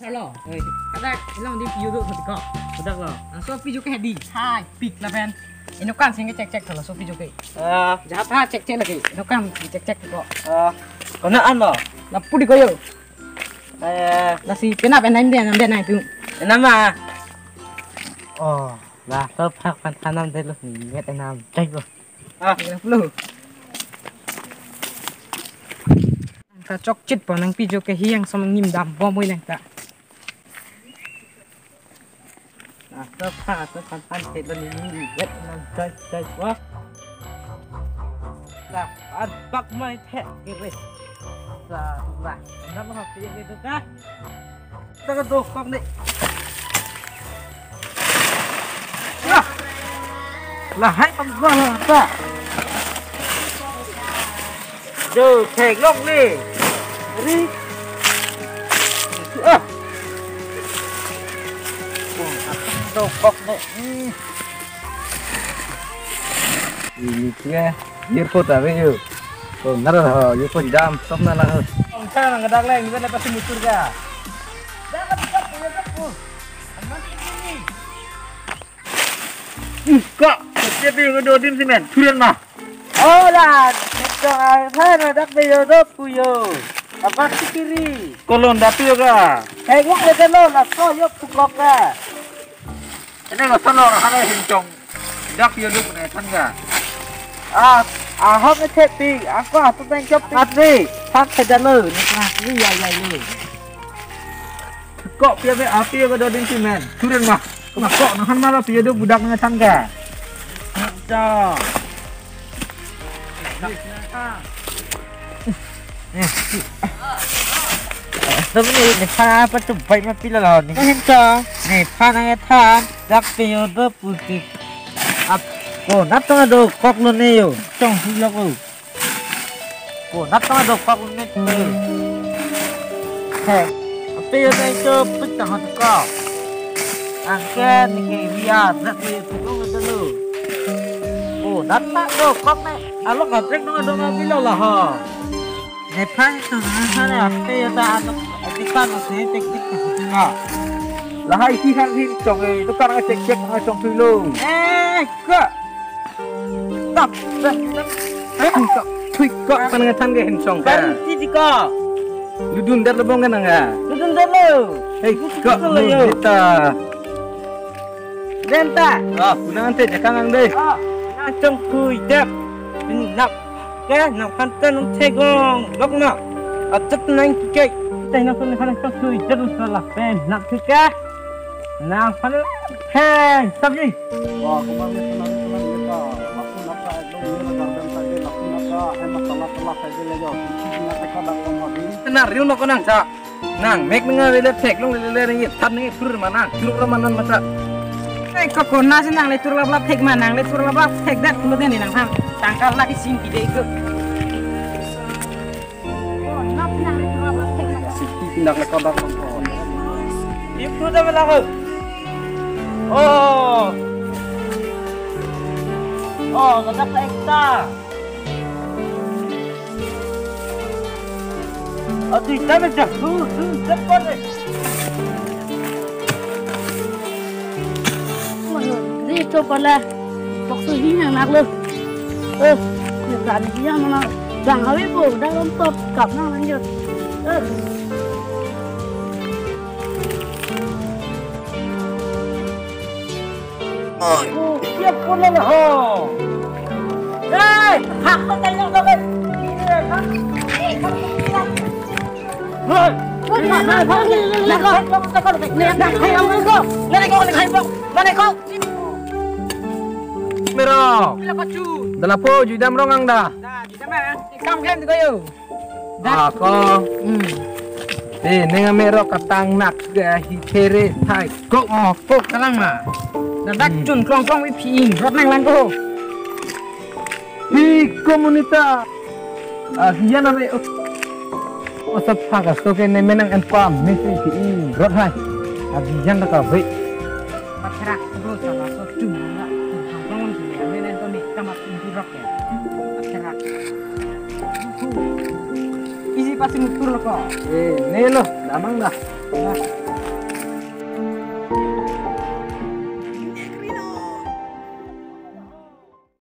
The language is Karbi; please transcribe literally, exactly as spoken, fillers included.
Hello. Oi. Kadak, ilong di piu do tadi ko. Kadak lo. Laso piu ke hedi. Hai, pik lapen. Inokan sing kechek-chek laso piu ke. Ah, jahat ha chek-chek lagi. Inokan chek-chek ko. Ah, kona an lo. Lapu di ko yo. Eh, lasi penap enam dia, enam dia nai tu. Enam ah. Oh, lah, so phak pan thanam de lo. Nget enam. Chek lo. Ah, pulo. Nangta chokchit po nang piu ke hiang som ngim dam bom oi nangta. Nangta pha to kan pan te lo ni ni vet nang choi choi wa. Ta an bak mai the ke re. Sa la. Nang ma pi ke tu ka. Ta ka dokok ni. Ya. Lahai pang gua lah ta. Jo, theklong ni. Ari. Ah. Dokok ni. Hmm. Ini dia, airport ave yo. Oh, nara ho, airport jam, stop na lang. Ong ka nang dak leng, ini pasti mutur ka. Jangan dekat punya aku. Aman ini. Ih, kok, setiap yang ada di sini, turun mah. Oh, lah, itu apa, dak be yo dok puyo. Apa sikiri? Kolon dati yo ka. Kayak gua ada lo, lah, so yo pukok ka. Ini lo solo hana hincong. Dak yo duk ne than ka. Ah, ahok ne thepi, aku atu teng chop pi. Atri, thak theda lo, ne kena ri ya ya lo. Kok pia be api ko do ding simen. Turun mah. Kok nang han mala pia do budak ne than ka. Acha. Tapi nephan apa tu baik ma pila lo ni. Kan to. Nephan ang than dak pe yo do putik. Ap ko nat to do kok lo ne yo. Chong hu lo ko. Ko nat to do kok lo ne tu. He. Ape yo ne cho put ta hot ko. Ang ke ni ke wi a dak pe yo tu lo ne tu lo. Ko nat to do kok ne. Alo ka trek do do ma pila la ha. Nephan tu na ha ne ape yo ta anu ati pa no se tek tek ta ka. Lahai hi han hin chong e, tu kan chek chek ha chong thui lo. Eh, ka. Tap, tap, tap. Thui ko, thui ko, pan nge than ke hin chong ka. Kan ti di ko. Ludun dat lo bong kan nga. Ludun dat lo. Hei, ko, lo yo. Kita. Denta. Ah, kunang ante jakang ang dei. Ah, nang chong thui dep. Nap. Ke, nang phan ta nang thegong. Lok na. Atat nang kike. Te nang phan nang chong thui dep salah pen. Nap kike. Nang phan. Hey, sabji. Wah, kumang ni senang senang kita. Laku napa itu ni garden saja, laku napa, hemat salah salah saja le jo. Sisi na teka dak pemodi. Kena riu no konang sa. Nang mek nang le le thek long le le le nang than nang pur ma nang. Luk ra ma nang mata. Ai ko kona si nang le tur lap lap thek ma nang le tur lap lap thek dat kulo den nang ham. Tangkal lagi sing pide ko. Kona si nang le tur lap lap thek ma. Siti pindak le kodak long ko. Ipu da bela ko. Oh. Oh, kodak la ekta. Adi, dame jah, tu, tu, cepat deh. Waduh, ini itu pala. Bok tu hing yang nak lo. Eh, ini tadi yang mana? Bang Awi po, dah lompat, kap nang lanjut. Eh. Oi. Siap pun ho. Hei, hak ko tanya ko kan. Hei. Mero. Dala po, jui dam rong ang da. Da, jui dam ang. Kam klan ko yo. Ako. Hmm. Eh, neng ame ro katang nak ga hi khere thai. Ko, oh, ko kalang ma. Dadak chun krong krong wi phi-ing rot nang lang ko. Hi komunita. Ah, hiyan ame. Oh, sab phagas to ke ne menang en pam me phi-ing rot hai. Ah, hiyan ka ve. Pathrak ro sa la so chun na. Krong krong wi phi-ing ame nen to me kamat ing rok ya. Pathrak. Isi pasi mutur lo ko. Eh, ne lo, damang dah. Nah,